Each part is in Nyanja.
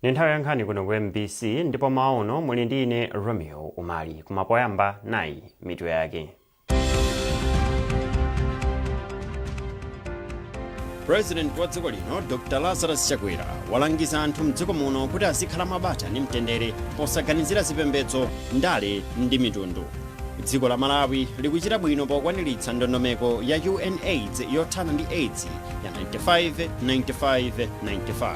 Ni nthawi ya nkhani kuno ku MBC ndipo mmawa uno muli ndi ine Romeo Umali. Koma poyamba nayi mitu yake. President wa dziko lino Dr. Lazarus Chakwera walangiza anthu mdziko muno kuti azikhala mwabata ndi mtendere posaganizira zipembedzo, ndale ndi mitundu. Dziko la Malawi likuchita bwino pokwaniritsa ndondomeko ya UNAIDS yothana ndi AIDS ya 95 95 95.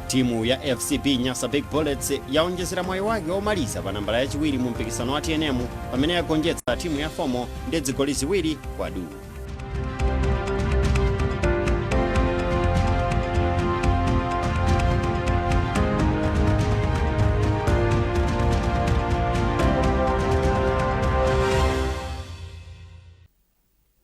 Timu ya FCB Nyasa Big Bullets yaonjezera mwayi wake womaliza pa nambala yachiwiri mu mpikisano wa TNM pamene yagonjetsa timu ya FOMO ndi zigoli 2 kwa du.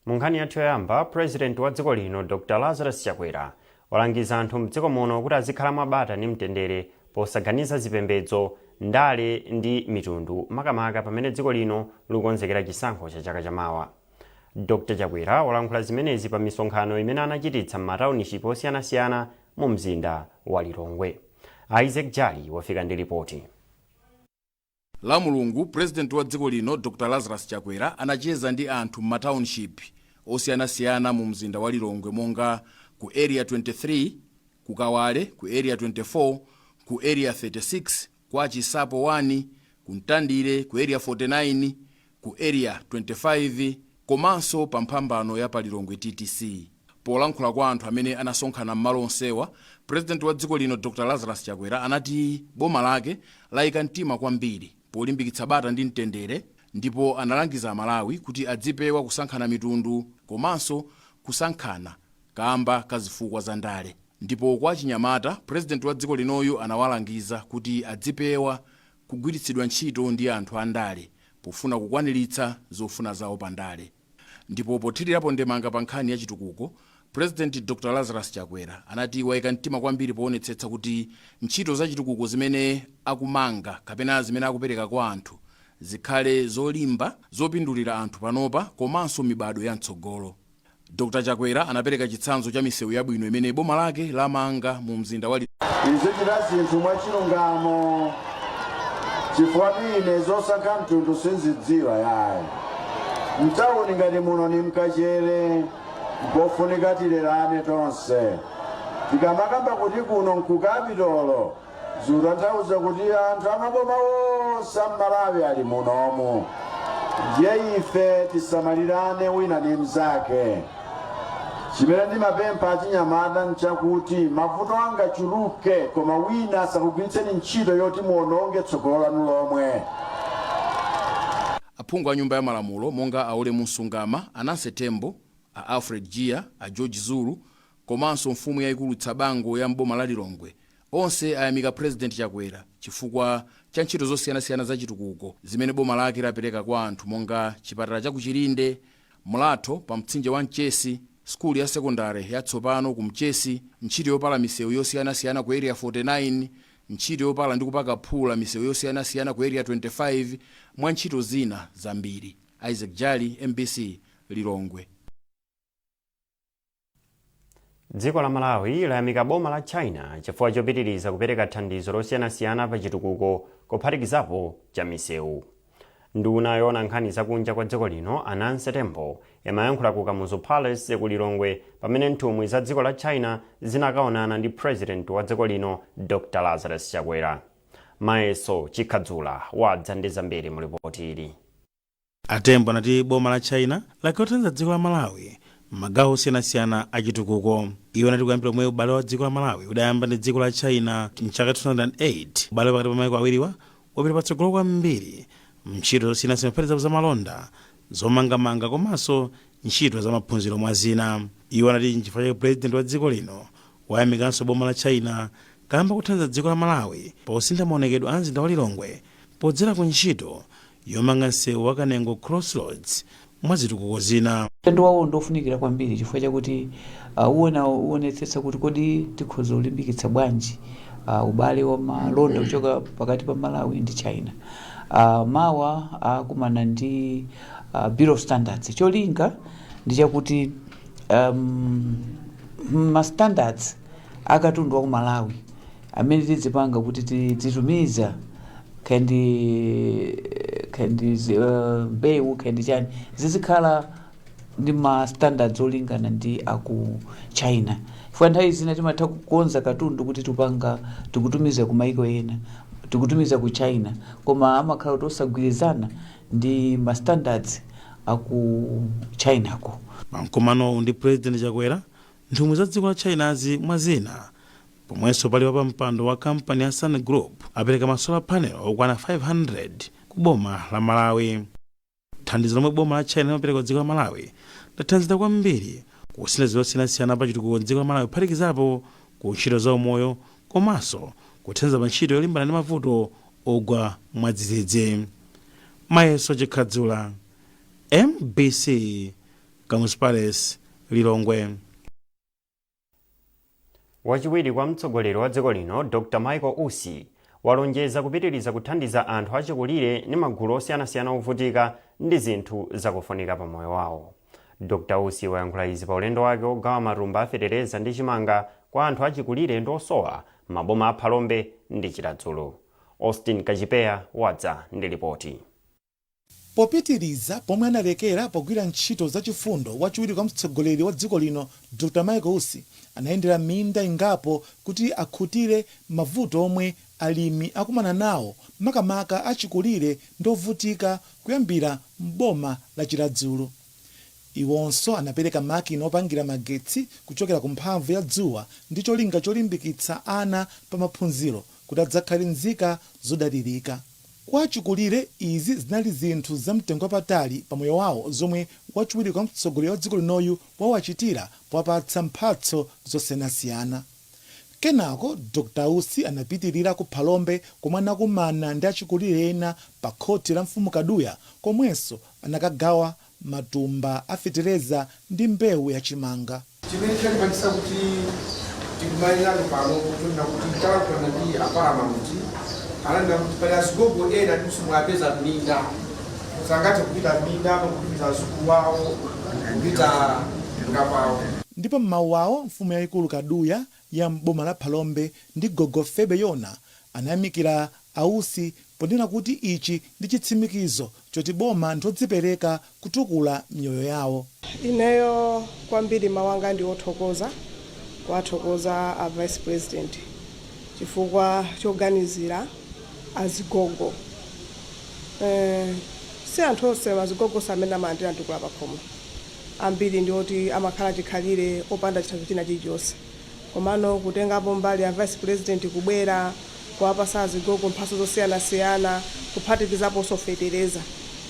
Mu nkhani yathu yoyamba, President wa dziko lino Dr. Lazarus Chakwera walangiza anthu mdziko muno kuti azikhala mwabata ndi mtendere posaganiza zipembedzo, ndale ndi mitundu makamaka pamene dziko lino likukonzekera chisankho cha chaka chamawa. Dr Chakwera walankhula zimenezi pa misonkhano imene anachititsa m'mataunishipi osiyanasiyana mu mzinda wa Lilongwe. Isaac Jali wafika ndi lipoti. Lamulungu, President wa dziko lino Dr Lazarus Chakwera anacheza ndi anthu m'ma township osiyanasiyana mu mzinda wa Lilongwe monga ku Area 23, ku Kawale, ku Area 24, ku Area 36, kwa Chisapo 1, ku Mtandire, ku Area 49, ku Area 25 komanso pa mphambano ya pa Lilongwe TTC. Polankhula kwa anthu amene anasonkhana m'malo onsewa, President wa dziko lino Dr Lazarus Chakwera anati boma lake layika mtima kwambiri polimbikitsa bata ndi mtendere ndipo analangiza Amalawi kuti adzipewa kusankhana mitundu komanso kusankhana kaamba ka zifukwa za ndale. Ndipo kwa achinyamata, President wa dziko linoyu anawalangiza kuti adzipewa kugwiritsidwa ntchito ndi anthu andale pofuna kukwaniritsa zofuna zawo pa ndale. Ndipo pothirirapo ndemanga pa nkhani ya chitukuko, President Dr Lazarus Chakwera anati waika mtima kwambiri poonetsetsa kuti ntchito za chitukuko zimene akumanga kapena zimene akupereka kwa anthu zikhale zolimba, zopindulira anthu panopa komanso mibadwo ya mtsogolo. Dr Chakwera anapereka chitsanzo cha misewu yabwino imene boma lake lamanga mu mzinda wa. Tizichita zinthu mwachilungamo chifukwa ine zosankha mtundu sinzidziwa yayi. Mtawuni ngati muno ni mkachere, mpofunika tilerane tonse. Tikamakamba kuti kuno nku capital, zikutanthauza kuti anthu amaboma onse a Malawi ali munomu. Ndiye ife tisamalirane wina ndi mnzake. Chimene ndimapempha achinyamata nchakuti mavuto angachuluke koma wina asakugwiritseni ntchito yoti muononge tsogolo lanu lomwe. Aphungu a Nyumba ya Malamulo monga a Ulemu Msungama, a Nancy Tembo, a Alfred Jiya, a George Zulu komanso mfumu yaikulu Tsabango ya m'boma la Lilongwe onse ayamika President Chakwera chifukwa cha ntchito zosiyanasiyana za chitukuko zimene boma lake lapereka kwa anthu monga chipatala cha ku Chilinde, mlatho pa mtsinje wa Mchesi, sukulu ya sekondale yatsopano ku Mchesi, ntchito yopala misewu yosiyanasiyana ku Area 49, ntchito yopala ndi kupaka phula misewu yosiyanasiyana ku Area 25 mwa ntchito zina zambiri. Isaac Jali, MBC, Lilongwe. Dziko la Malawi layamika boma la China chifukwa chopitiriza kupereka thandizo losiyanasiyana pa chitukuko kuphatikizapo cha misewu. Nduna yoona nkhani zakunja kwa dziko lino a Nancy Tembo imayankhula ku Kamuzu Palace ku Lilongwe pamene nthumwi za dziko la China zinakaonana ndi President wa dziko lino Dr Lazarus Chakwera. Mayeso Chikhadzula wadza ndi zambiri mu lipoti ili. A Tembo anati boma la China lakhala likuthandiza dziko la Malawi m'magawo osiyanasiyana a chitukuko. Iwo anati kuyambira pomwe ubale wa dziko la Malawi udayamba ndi dziko la China mchaka 2008, ubale pakati pa maiko awiriwa wapita patsogolo kwambiri m'ntchito zosiyanasiyana kuphatikizapo zamalonda, zomangamanga komanso ntchito za maphunziro mwa zina. Iwo anati nchifukwa chake pulezidenti wa dziko lino wayamikanso boma la China kamba kothandiza dziko la Malawi posintha maonekedwe a mzinda wa Lilongwe podzera ku ntchito yomanga msewu wa Kanengo Crossroads mwa zitukuko zina. Ulendo wawo ndiofunikira kwambiri chifukwa chakuti uwonetsetsa kuti kodi tikhoza kulimbikitsa bwanji ubale wa malonda kuchoka pakati pa Malawi ndi China. Mawa akumana ndi Bureau of Standards. Cholinga ndi chakuti ma standards akatundu wa ku Malawi Amene tizipanga kuti tizitumiza kandi mbewu kandi chani zizikhala ndi ma standards olingana ndi aku China, chifukwa nthawi zina timatha kukonza katundu kuti tupanga, tikutumiza ku maiko ena, tikutumiza ku China, koma amakhala kuti osagwirizana ndi ma standards aku Chinako. Pamkumanowu ndi President Chakwera, nthumwi za dziko la Chinazi, mwa zina, pomwenso pali wapampando wa kampani ya Sun Group, apereka ma solar panel okwana 500 ku boma la Malawi. Thandizo lomwe boma la China limapereka ku dziko la Malawi lathandizira kwambiri kusintha zosiyanasiyana pa chitukuko dziko la Malawi, kuphatikizapo ku ntchito za umoyo komanso kuthandiza pa ntchito yolimbana ndi mavuto ogwa mwadzidzidzi. Mayeso Chikhadzula, MBC, Kamuzu Palace, Lilongwe. Wachiwiri kwa mtsogoleri wa dziko lino, Dr Michael Usi, walonjeza kupitiriza kuthandiza anthu achikulire ndi magulu osiyanasiyana ovutika ndi zinthu zakufunika pa moyo wawo. Dr Usi wayankhula izi pa ulendo wake ogawa matumba afetereza ndi chimanga kwa anthu achikulire ndi osowa maboma a Phalombe ndi Chiradzulu. Austin Kachipeya wadza ndi ripoti. Popitiriza pomwe analekera pogwira ntchito zachifundo, wachiwiri kwa mtsogoleri wa dziko lino Dr Michael Usi anayendera minda ingapo kuti akhutire mavuto omwe alimi akumana nawo, makamaka achikulire ndi ovutika, kuyambira mboma la Chiradzulu. Iwonso anapereka makina opangira magetsi kuchokera ku mphamvu ya dzuwa ndi cholinga cholimbikitsa ana pa maphunziro kuti adzakhale nzika zodalirika. Kwa achikulire, izi zinali zinthu zamtengo wapatali pa moyo wawo zomwe wachiwiri kwa mtsogoleri wa dziko linoyu wawachitira powapatsa mphatso zosiyanasiyana. Kenako Dr Usi anapitirira ku Phalombe komwe anakumana ndi achikulire ena pa khoti la Mfumu Kaduya, komwenso anakagawa matumba afetereza ndi mbewu yachimanga. Chimene chinatipangisa kuti tikumane nanu pano, kutonena kuti talankhulana ndi a Paramount, ananena kuti pali azigogo ena ndiso mwapeza m'minda, sangathe kupita m'minda, amakutumiza azukulu wawo kupita munda kwawo. Ndipo m'mawu awo, mfumu yayikulu Kaduya ya mboma la Phalombe ndi Gogo Febe Yona anayamikira Ausi ponena kuti ichi ndi chitsimikizo choti boma ndiodzipereka kutukula miyoyo yawo. Ineyo kwambiri mawanga ndi othokoza, kuwathokoza a Vice President chifukwa choganizira azigogo. Si anthu onse azigogo amene amalandira mtukula pakhomo. Ambiri ndi oti amakhala chikhalire opanda chithandizo china chilichonse, komano kutengapo mbali ya Vice President kubwera kuwapasa azigogo mphatso zosiyanasiyana, kuphatikizaponso fetereza,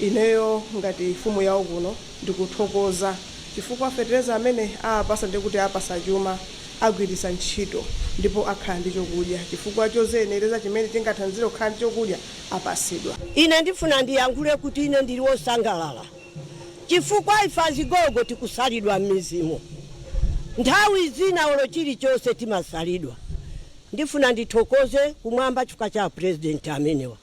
ineyo ngati mfumu yawo kuno ndikuthokoza, chifukwa fetereza amene awapasa ndikuti apasa chuma, agwiritsa ntchito ndipo akhala ndi chokudya, chifukwa choziyenereza chimene chingathandizire kukhala ndi chokudya apasidwa. Ine ndifuna ndiyankhule kuti ine ndili wosangalala chifukwa ife azigogo tikusalidwa m'midzimu, nthawi zina olo chilichonse timasalidwa. Ndifuna ndithokoze kumwamba chifukwa cha President amenewa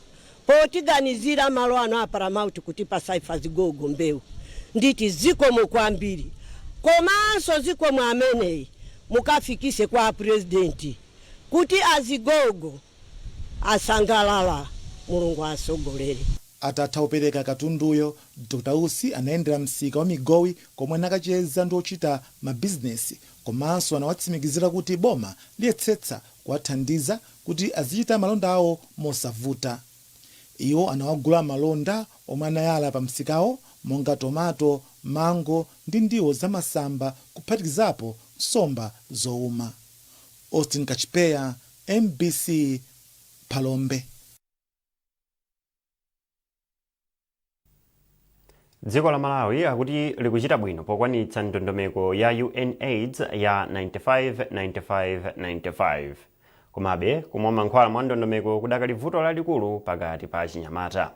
potiganizira malo ano a Paramount kutipasa ife azigogo mbewu. Nditi zikomo kwambiri, komanso zikomo ameneyi mukafikise kwa President kuti azigogo asangalala. Mulungu asogolere. Atatha kupereka katunduyo, Dr Usi anayendera msika wa Migowi komwe anakacheza ndi ochita mabizinesi, komanso anawatsimikizira kuti boma liyetsetsa kuwathandiza kuti azichita malonda awo mosavuta. Iwo anawagula malonda omwe anayala pa msikawo monga tomato, mango ndi ndiwo zamasamba, kuphatikizapo nsomba zowuma. Austin Kachipeya, MBC, Phalombe. Dziko la Malawi akuti likuchita bwino pokwanitsa ndondomeko ya UNAIDS ya 95 95 95. Komabe kumwa mankhwala mwa ndondomeko kudakali vuto lalikulu pakati pa achinyamata.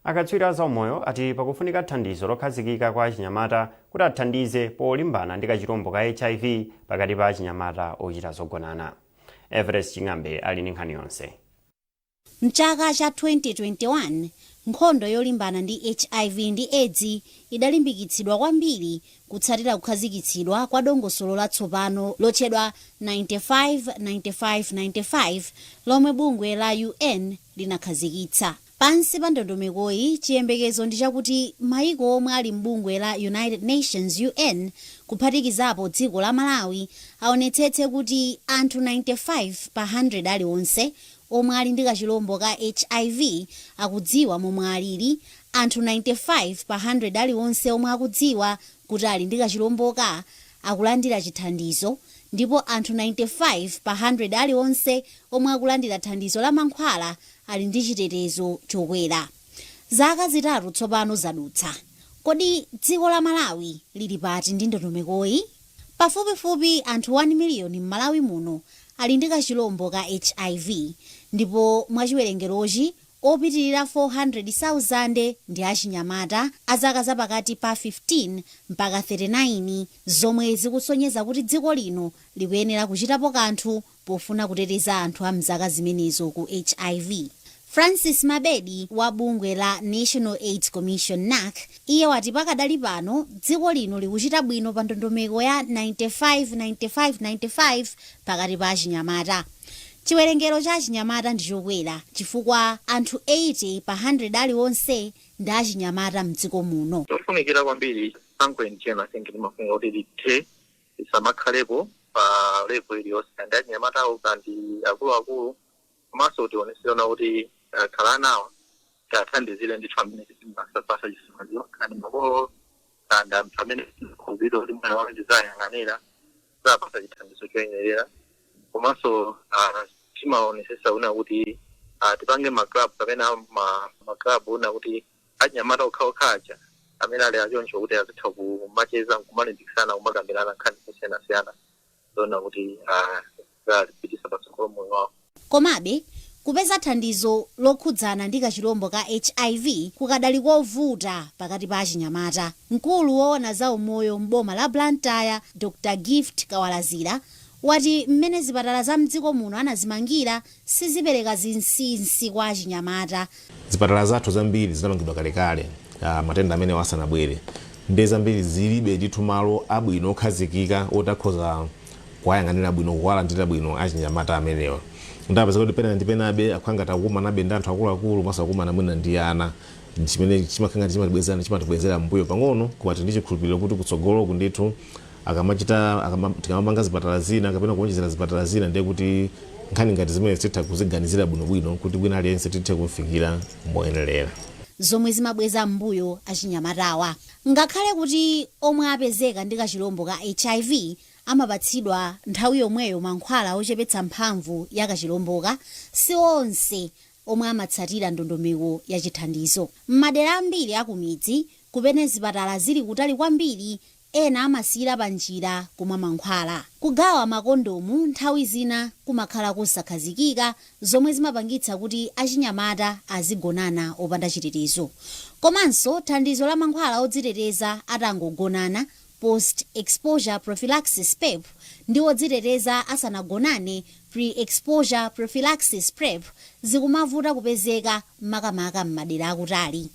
Akatswiri a zaumoyo ati pakufunika thandizo lokhazikika kwa achinyamata kuti athandize polimbana ndi kachirombo ka HIV pakati pa achinyamata ochita zogonana. Everest Ching'ambe ali ndi nkhani yonse. Mchaka cha 2021, nkhondo yolimbana ndi HIV ndi AIDS idalimbikitsidwa kwambiri. Kutsatira kukhazikitsidwa kwa dongosolo latsopano lotchedwa 95 95 95 lomwe bungwe la UN linakhazikitsa. Pansi pa ndondomekoyi, chiyembekezo ndi chakuti maiko omwe ali m'bungwe la United Nations, UN, kuphatikizapo dziko la Malawi, aonetsetse kuti anthu 95 pa 100 aliwonse omwe ali ndi kachilombo ka HIV akudziwa momwe alili, anthu 95 pa 100 aliwonse omwe akudziwa kuti ali ndi kachilomboka akulandira chithandizo, ndipo anthu 95 pa 100 aliwonse omwe akulandira thandizo la mankhwala ali ndi chitetezo chokwera. Zaka 3 tsopano zadutsa. Kodi dziko la Malawi lili pati ndi ndondomekoyi? Pafupifupi anthu 1 miliyoni m'Malawi muno ali ndi kachilombo ka HIV, ndipo mwachiwerengerochi opitirira 400,000 ndi achinyamata a zaka zapakati pa 15 mpaka 39, zomwe zikusonyeza kuti dziko lino likuyenera kuchitapo kanthu pofuna kuteteza anthu a mzaka zimenezo ku HIV. Francis Mabedi wa bungwe la National AIDS Commission, NAC, iye wati pakadali pano dziko lino likuchita bwino pa ndondomeko ya 95 95 95 pakati pa achinyamata. Chiwerengero cha achinyamata ndi chokwera chifukwa anthu 80 pa 100 aliwonse ndi achinyamata mdziko muno. Chofunikira kwambiri, tsankho in general, I think limafunika kuti lithe, lisamakhalepo pa level iliyonse, kandi achinyamatawo kandi akuluakulu. Komanso tioneserana kuti khala nawo, tiathandizire ndithu amene timasapasa chisamaliro, kandi makolo kandi anthu amene khulupirira kuti mwana wawo ndizayang'anira, zapasa chithandizo choyenerera. Komanso timaonesesa una kuti tipange ma club kapena ma club una kuti achinyamata okhaokha aja amene ali achoncho kuti azitha kumacheza, nkumalimbikisana, kumakambirana nkhani zosiyanasiyana zoona kuti zalipitisa patsogolo moyo wawo. Komabe kupeza thandizo lokhudzana ndi kachilombo ka HIV kukadali kovuta pakati pa achinyamata. Mkulu woona za umoyo m'boma la Blantyre, Dr Gift Kawalazira, wati mmene zipatala za mdziko muno anazimangira sizipereka zinsinsi kwa achinyamata. Zipatala zathu zambiri zinamangidwa kalekale, matenda amene asanabwere, ndi zambiri zilibe ndithu malo abwino okhazikika oti akhoza kuwayang'anira bwino, kuwalandira bwino achinyamata amenewa. Ndapeza kuti pena ndi penabe akukhala ngati akukumanabe ndi anthu akuluakulu, masakumana mwina ndi ana, chimene chimakhala ngati chimatibwezera mbuyo pang'ono. Koma tili ndi chikhulupiriro kuti kutsogoloku ndithu akamachita tikamapanga zipatala zina kapena kuonjezera zipatala zina, ndiye kuti nkhani ngati zimene titha kuziganizira bwinobwino kuti bwina aliyense tithe kumfikira moyenerera. Zomwe zimabweza mbuyo achinyamatawa. Ngakhale kuti omwe apezeka ndi kachilombo ka HIV amapatsidwa nthawi yomweyo mankhwala ochepetsa mphamvu ya kachilomboka, si onse omwe amatsatira ndondomeko ya chithandizo. M'madera ambiri akumidzi kumene zipatala zili kutali kwambiri, ena amasiyira pa njira kumwa mankhwala. Kugawa makondomu nthawi zina kumakhala kosakhazikika, zomwe zimapangitsa kuti achinyamata azigonana opanda chitetezo. Komanso thandizo la mankhwala odziteteza atangogonana, post exposure prophylaxis, PEP, ndi odziteteza asanagonane, pre exposure prophylaxis, PrEP, zikumavuta kupezeka, makamaka m'madera akutali.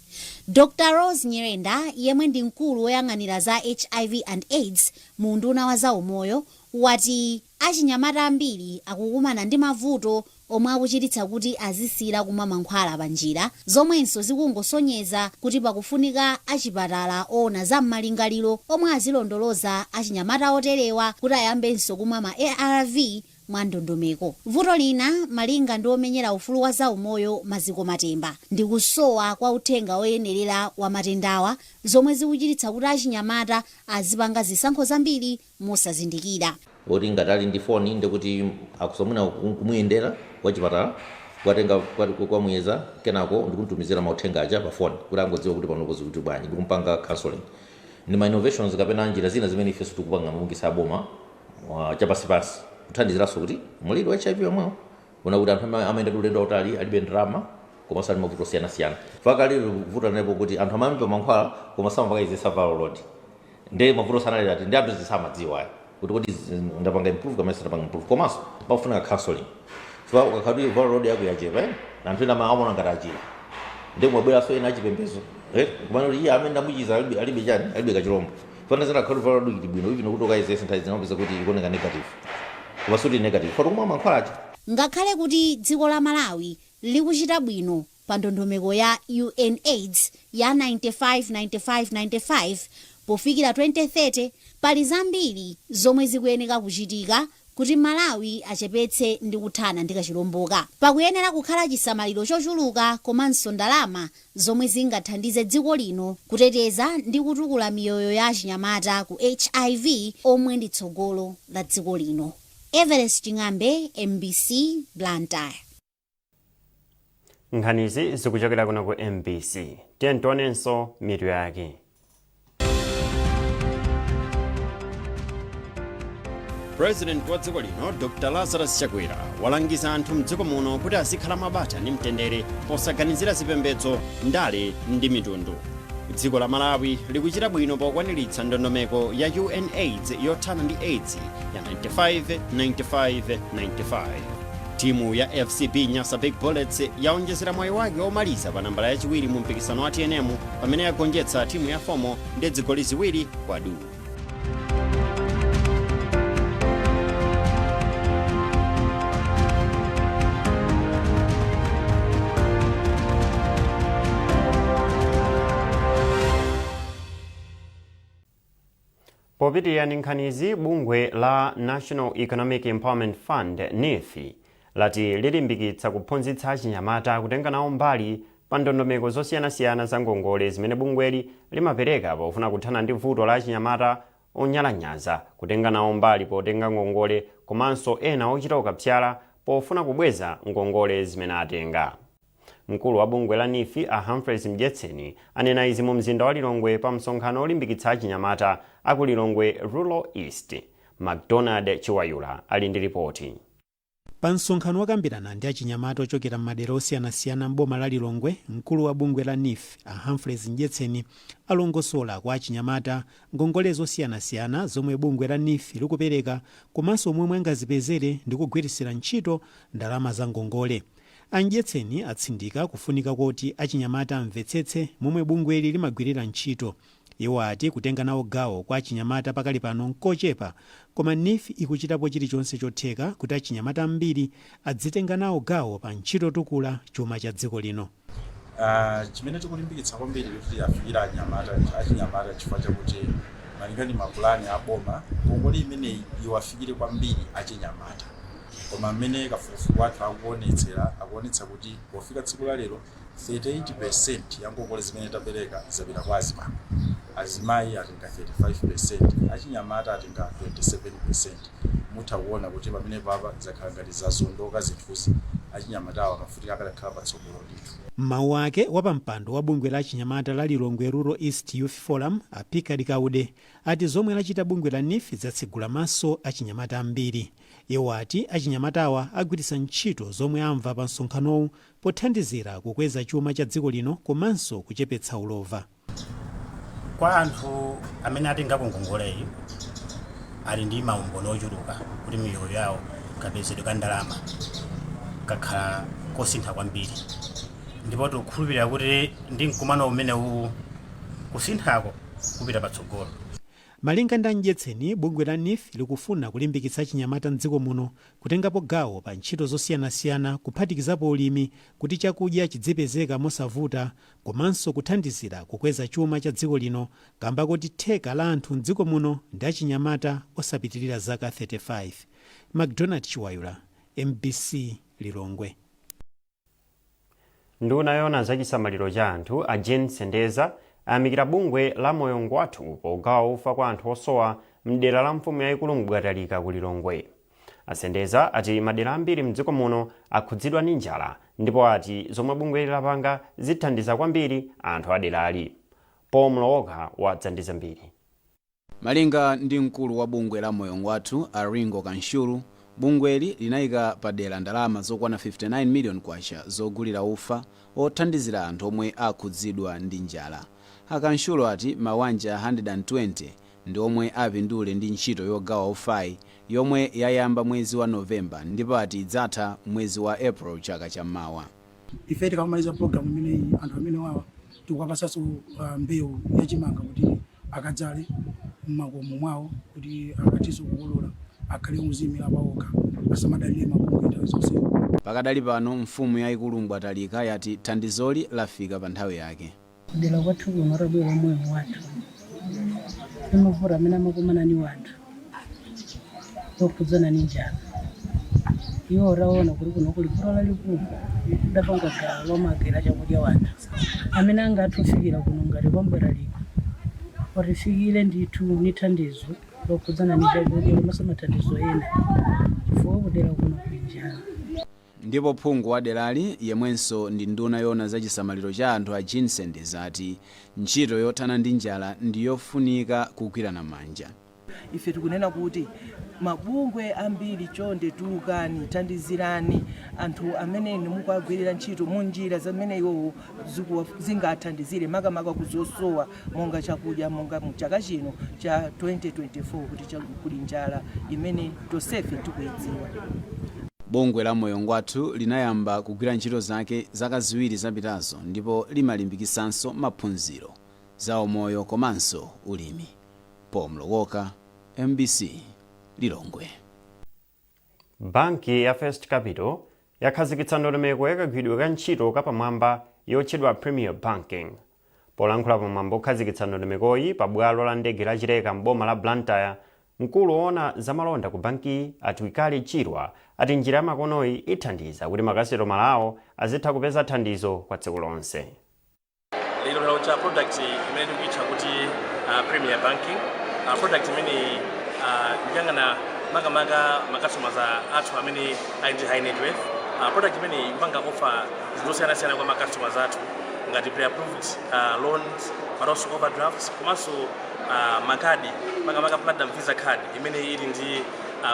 Dr Rose Nyirenda, yemwe ndi mkulu woyang'anira za HIV and AIDS mu unduna wa zaumoyo, wati achinyamata ambiri akukumana ndi mavuto omwe akuchititsa kuti azisiyira kumwa mankhwala pa njira, zomwenso zikungosonyeza kuti pakufunika achipatala oona za m'malingaliro omwe azilondoloza achinyamata oterewa kuti ayambenso kumwa ma ARV mwa ndondomeko. Vuto lina, malinga ndi omenyera ufulu wa zaumoyo Maziko Matemba, ndi kusowa kwa uthenga oyenerera wa matendawa, zomwe zikuchititsa kuti achinyamata azipanga zisankho zambiri mosazindikira. Oti ngati ali ndi foni, ndikuti akusomwina kumuyendera wachipatala, kukatenga kwamuyeza, kenako ndikumtumizira mauthenga aja pa foni kuti angodziwa kuti panopo zikuti bwanji, ndikumpanga counseling. Ndi ma innovations kapena njira zina zimene ifenso tikupanga mabungwe aboma chapansipansi kuthandiziranso kuti muliri wa HIV omwewo una kuti anthu amayenda ndi ulendo wautali, alibe ndalama, komanso ali mavuto osiyanasiyana. Fakali vuto linepo kuti anthu amayamba mankhwala koma samapakayizisa viral load, ndi mavuto sanalira ati ndi anthu zisamadziwa ayi kuti kodi ndapanga improve kapena sindapanga improve. Komanso pafunika counseling chifukwa ukakhala kuti viral load yako yachepa, anthu ena amaona ngati achira, ndi kumabweranso ena achipembedzo, kumene kuti iye amene ndamuchiza alibe chani, alibe kachilombo. Fanazira akhala viral load ili bwino, even kuti ukayezese nthawi zinapeza kuti ikuoneka negative, koma suti negative foti kumwa mankhwala aja. Ngakhale kuti dziko la Malawi likuchita bwino pa ndondomeko ya UNAIDS ya 95 95 95 pofikira 2030, pali zambiri zomwe zikuyeneka kuchitika kuti Malawi achepetse ndi kuthana ndi kachilomboka. Pakuyenera kukhala chisamaliro chochuluka komanso ndalama zomwe zingathandize dziko lino kuteteza ndi kutukula miyoyo ya achinyamata ku HIV, omwe ndi tsogolo la dziko lino. Everest Ching'ambe, MBC, Blantyre. Nkhanizi zikuchokera kuno ku MBC. Tiye tionenso mitu yake. President wa dziko lino Dr Lazarus Chakwera walangiza anthu mdziko muno kuti azikhala mwabata ndi mtendere posaganizira zipembedzo, ndale ndi mitundu. Dziko la Malawi likuchita bwino pokwaniritsa ndondomeko ya UNAIDS yothana ndi AIDS ya 95 95 95. Timu ya FCB Nyasa Big Bullets yaonjezera mwayi wake omaliza pa nambala yachiwiri mu mpikisano wa TNM pamene yagonjetsa timu ya FOMO ndi zigoli 2 kwa du. Popitirira ndi nkhanizi, bungwe la National Economic Empowerment Fund, NEEF, lati lilimbikitsa kuphunzitsa achinyamata kutenga nawo mbali pa ndondomeko zosiyanasiyana za ngongole zimene bungweli limapereka pofuna kuthana ndi vuto la achinyamata onyalanyaza kutenga nawo mbali potenga ngongole komanso ena ochita ukapsala pofuna kubweza ngongole zimene atenga. Mkulu wa bungwe la NEEF a Humphreys Mdyetseni anena izi mu mzinda wa Lilongwe pa msonkhano olimbikitsa achinyamata aku Lilongwe Rural East. MacDonald Chiwayula ali ndi ripoti. Pa msonkhano wokambirana ndi achinyamata ochokera m'madera osiyanasiyana m'boma la Lilongwe, mkulu wa bungwe la NEEF a Humphreys Mdyetseni alongosola kwa achinyamata ngongole zosiyanasiyana zomwe bungwe la NEEF likupereka komanso momwe angazipezere ndi kugwiritsira ntchito ndalama za ngongole. A Mdyetseni atsindika kufunika koti achinyamata amvetsetse momwe bungweli limagwirira ntchito. Iwo ati kutenga nawo gawo kwa achinyamata pakali pano nkochepa koma NEEF ikuchitapo chilichonse chotheka kuti achinyamata ambiri adzitenga nawo gawo pa ntchito yotukula chuma cha dziko lino. Chimene tikulimbikitsa kwambiri kuti tiafikire anyamata, achinyamata, chifukwa chakuti malinga ndi mapulani a boma, ngongole imeneyi iwafikire kwambiri achinyamata. Koma mmene kafukufuku wathu akuonetsera, akuonetsa kuti pofika tsiku la lero 38% ya ngongole zimene tapereka zapita kwa azibambo, azimayi atenga 35%, achinyamata atenga 27%. Mutha kuona kuti pamene papa zakhala ngati zazondoka zinthuzi, achinyamatawo amafunika akadakhala patsogolo ndithu. M'mawu ake, wapampando wa bungwe la achinyamata la Lilongwe Rural East Youth Forum a Picard Kaude ati zomwe lachita bungwe la NEEF zatsegula maso achinyamata ambiri. Iwo ati achinyamatawa agwiritsa ntchito zomwe amva pa msonkhanowu pothandizira kukweza chuma cha dziko lino komanso kuchepetsa ulova. Kwa anthu amene atengako ngongoleyi, ali ndi maumboni ochuluka kuti miyoyo yawo, kapezedwe ka ndalama kakhala kosintha kwambiri, ndipo tikukhulupirira kuti ndi mkumano umenewu kusinthako kupita patsogolo. Malinga ndi a Mdyetseni, bungwe la NEEF likufuna kulimbikitsa achinyamata m'dziko muno kutengapo gawo pa ntchito zosiyanasiyana kuphatikizapo ulimi kuti chakudya chidzipezeka mosavuta komanso kuthandizira kukweza chuma cha dziko lino kamba koti theka la anthu m'dziko muno ndi achinyamata osapitilira zaka 35. MacDonald Chiwayula, MBC, Lilongwe. Nduna yoona za chisamaliro cha anthu a Jean Sendeza ayamikira bungwe la Moyo Ngwathu pogawa ufa kwa anthu osowa mdera la mfumu yayikulu Mbwatalika ku Lilongwe. A Sendeza ati madera ambiri mdziko muno akhudzidwa ndi njala ndipo ati zomwe bungweli lapanga zithandiza kwambiri anthu aderali. Paul Mlowoka wadza ndi zambiri. Malinga ndi mkulu wa bungwe la Moyo Ngwathu a Ringo Kanshulu, bungweli linayika padera ndalama zokwana K59 million zogulira ufa othandizira anthu omwe akhudzidwa ndi njala. A Kanshulu ati mawanja 120 ndi omwe apindule ndi ntchito yogawa ufayi yomwe yayamba mwezi wa November ndipo ati idzatha mwezi wa April chaka cha mawa. Ife tikamaliza program imeneyi, anthu amene wawa tikuwapasanso mbewu yachimanga kuti akadzale. M'makomo mwawo kuti akathenso kukolola, akhale kuziyimira pawokha, asamadalire mabungwe nthawi zonse. Pakadali pano, mfumu yayikulu Mbwatalika yati thandizoli lafika pa nthawi yake. Kudera kwathu kuno atabwera Moyo Wathu ndi mavuto amene amakumana ni wanthu okhudzana ni njala, iwo ataona kuti kuno kuli vuto lalikulu, adapanga gawo lomagera chakudya wanthu amene angathe kufikira kuno ngati kwa Mbwatalika, watifikire ndithu ni thandizo lokhudzana ni chakudya komanso mathandizo ena, chifukwa kudera kuno kuli njala. Ndipo phungu wa derali, yemwenso ndi nduna yoona za chisamaliro cha anthu, a Jean Sendeza, ati ntchito yothana ndi njala ndi yofunika kugwirana manja. Ife tikunena kuti mabungwe ambiri, chonde tulukani, thandizirani anthu amene inu mukuagwirira ntchito mu njira zimene iwowo zingathandizire, makamaka kuzosowa monga chakudya, monga mu chaka chino cha 2024 kuti kuli njala imene tonsefe tikuyidziwa. Bungwe la Moyo Ngwathu linayamba kugwira ntchito zake zaka 2 zapitazo ndipo limalimbikisanso maphunziro, za umoyo komanso ulimi. Paul Mlowoka, MBC, Lilongwe. Banki ya First Capital yakhazikitsa ndondomeko yakagwiridwe ka ntchito kapamwamba yotchedwa Premier Banking. Polankhula pamwambo okhazikitsa ndondomekoyi pa bwalo la ndege la Chileka m'boma la Blantyre, mkulu woona zamalonda ku bankiyi, a Twikale Chirwa, ati njira yamakonoyi ithandiza kuti makasitomala awo azitha kupeza thandizo kwa tsiku lonse. Lero talauncha product imene tikuitcha kuti Premier Banking. Product imeneyi ikuyang'ana makamaka macustomers athu amene ali ndi high net worth. Product imeneyi ikupanga offer zinthu zosiyanasiyana kwa macustomers athu ngati pre-approved loans, but also overdrafts, komanso makadi, makamaka Platinum Visa card imene ili ndi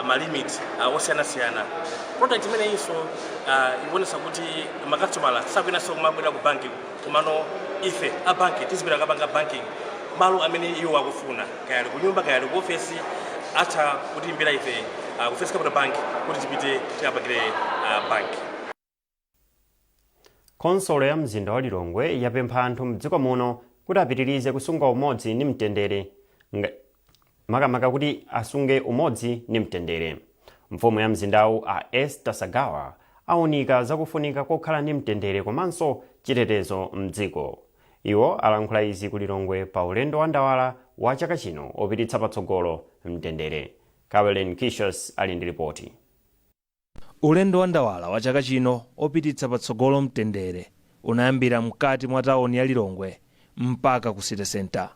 malimit osiyanasiyana. Product imeneyinso ikuonetsa kuti makastomala sakuyenanso kumabwera ku banki, komano ife a banki tizipita kapanga banking malo amene iwo akufuna, kaya ali kunyumba, kaya ali ku ofesi, atha kutiimbira ife ku First Capital Bank kuti tipite tikapangire bank. Khonsolo ya mzinda wa Lilongwe yapempha anthu mdziko muno kuti apitirize kusunga umodzi ndi mtendere, makamaka kuti asunge umodzi ndi mtendere. Mfumu ya mzindawu, a Esther Sagawa, aunika zakufunika kokhala ndi mtendere komanso chitetezo mdziko. Iwo alankhula izi ku Lilongwe pa ulendo wa ndawala wa chaka chino opititsa patsogolo mtendere. Caroline Kishos ali ndi ripoti. Ulendo wa ndawala wa chaka chino opititsa patsogolo mtendere unayambira mkati mwa tawuni ya Lilongwe mpaka ku City Centre.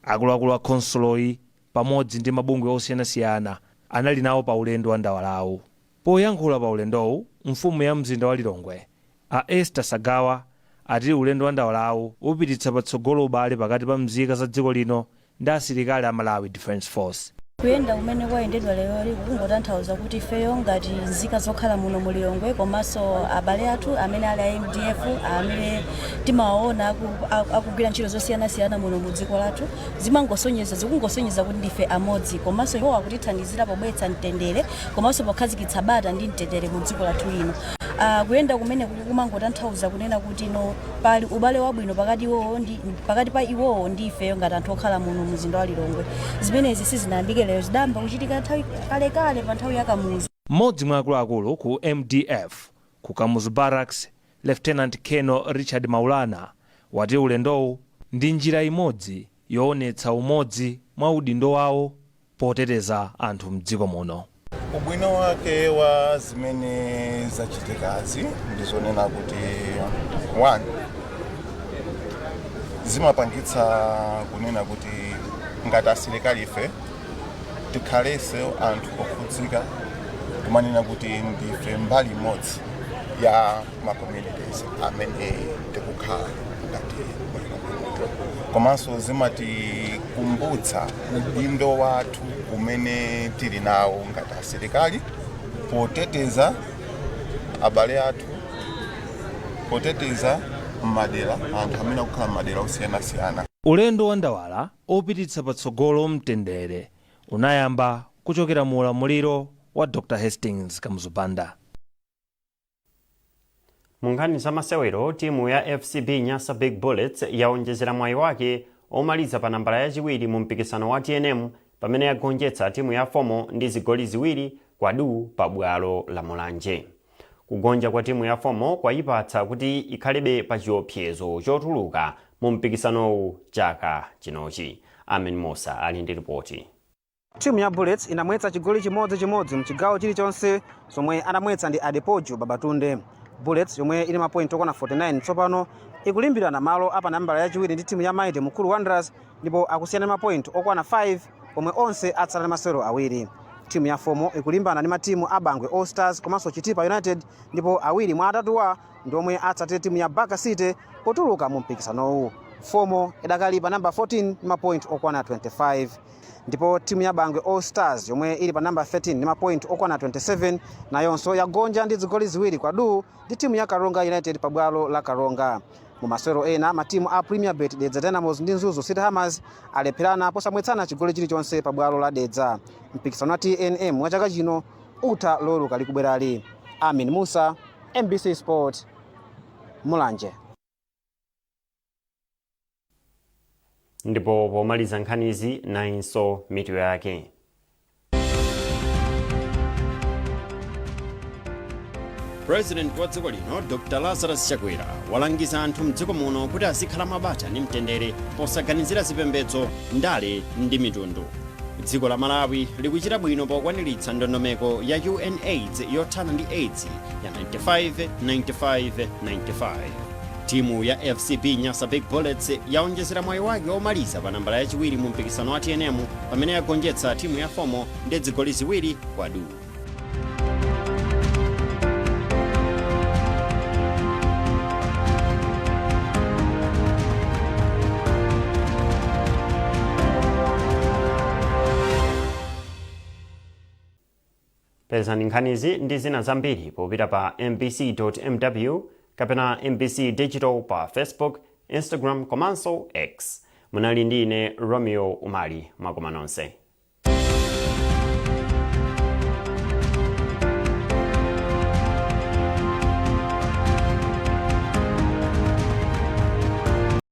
Akuluakulu a khonsoloyi pamodzi ndi mabungwe osiyanasiyana anali nawo pa ulendo wa ndawalawu. Poyankhula pa ulendowu, mfumu ya mzinda wa Lilongwe, a Esther Sagawa, ati ulendo wa ndawalawu upititsa patsogolo ubale pakati pa mzika za dziko lino ndi asilikali a Malawi Defence Force. Kuyenda kumene kwayendedwa leroli kukungotanthauza kuti ifeyo ngati nzika zokhala muno mu Lilongwe komanso abale athu amene ali a MDF, amene timawaona akugwira ntchito zosiyanasiyana muno mu dziko lathu, zimangosonyeza, zikungosonyeza kuti ndife amodzi, komanso iwo akutithandizira pobweretsa mtendere komanso pokhazikitsa bata ndi mtendere mu dziko lathu lino. Kuyenda kumene kumangotanthauza kunena kuti no, pali ubale wabwino pakati pa iwowo ndi ifeyo ngati anthu okhala muno mzinda wa Lilongwe. Zimenezi sizinayambike lero, zidayamba kuchitika nthawi kalekale pa nthawi ya Kamuzu. Mmodzi mwa akuluakulu ku MDF ku Kamuzu Barracks, Lieutenant Colonel Richard Maulana, wati ulendowu ndi njira imodzi yoonetsa umodzi mwa udindo wawo poteteza anthu mdziko muno. Ubwino wake wa zimene zachitikazi ndizonena kuti, one, zimapangitsa kunena kuti ngati asilikali ife tikhalenso anthu okhudzika kumanena kuti ndife mbali imodzi ya ma communities amene tikukhala ngati mulilongwe, komanso zimatikumbutsa udindo wathu umene tili nawo ngati asilikali poteteza abale athu, poteteza madera, anthu amene akukhala madera osiyanasiyana. Ulendo wa ndawala opititsa patsogolo mtendere unayamba kuchokera mu ulamuliro wa Dr Hastings Kamuzu Banda. Mu nkhani za masewero, timu ya FCB Nyasa Big Bullets yaonjezera mwayi wake omaliza pa nambala yachiwiri mu mpikisano wa TNM. Pamene yagonjetsa timu ya FOMO ndi zigoli 2 kwa du pa bwalo la Mulanje. Kugonja kwa timu ya FOMO kwayipatsa kuti ikhalebe pa chiopsezo chotuluka mu mpikisanowu chaka chinochi. Amen Musa ali ndi ripoti. Timu ya Bullets inamwetsa chigoli chimodzimodzi mchigawo chilichonse. Zomwe anamwetsa ndi Adepoju Babatunde. Bullets, yomwe ili mapoint okwana 49 tsopano, ikulimbirana malo apa nambala yachiwiri ndi timu ya Mighty Mukuru Wanderers, ndipo akusiyana mapoint okwana 5 pomwe onse atsala ndi masewero awiri. Timu ya FOMO ikulimbana ndi matimu a Bangwe All Stars komanso Chitipa United, ndipo awiri mwa atatuwa ndi omwe atsatire timu ya Baka City potuluka mu mpikisanowu. FOMO idakali pa namba 14 ndi mapoint okwana 25, ndipo timu ya Bangwe All Stars, yomwe ili pa namba 13 ndi mapoint okwana 27, nayonso yagonja ndi zigoli 2 kwa du ndi timu ya Karonga United pa bwalo la Karonga. Mu masewero ena, matimu a Premier Bet Dedza Dynamos ndi Mzuzu City Hammers alepherana posamwetsana chigoli chilichonse pa bwalo la Dedza. Mpikisano wa TNM wa chaka chino utha Loweruka likubwerali. Amin Musa, MBC Sport, Mulanje. Ndipo pomaliza nkhanizi, nayinso mitu yake. President wa dziko lino Dr Lazarus Chakwera walangiza anthu mdziko muno kuti azikhala mwabata ndi mtendere posaganizira zipembedzo, ndale ndi mitundu. Dziko la Malawi likuchita bwino pokwaniritsa ndondomeko ya UNAIDS yothana ndi AIDS ya 95 95 95. Timu ya FCB Nyasa Big Bullets yaonjezera mwayi wake omaliza pa nambala yachiwiri mu mpikisano wa TNM pamene yagonjetsa timu ya FOMO ndi zigoli 2 kwa du. Pezani nkhanizi ndi zina zambiri popita pa mbc.mw kapena MBC Digital pa Facebook, Instagram komanso X. Munali ndi ine Romeo Umali. Mwakoma nonse.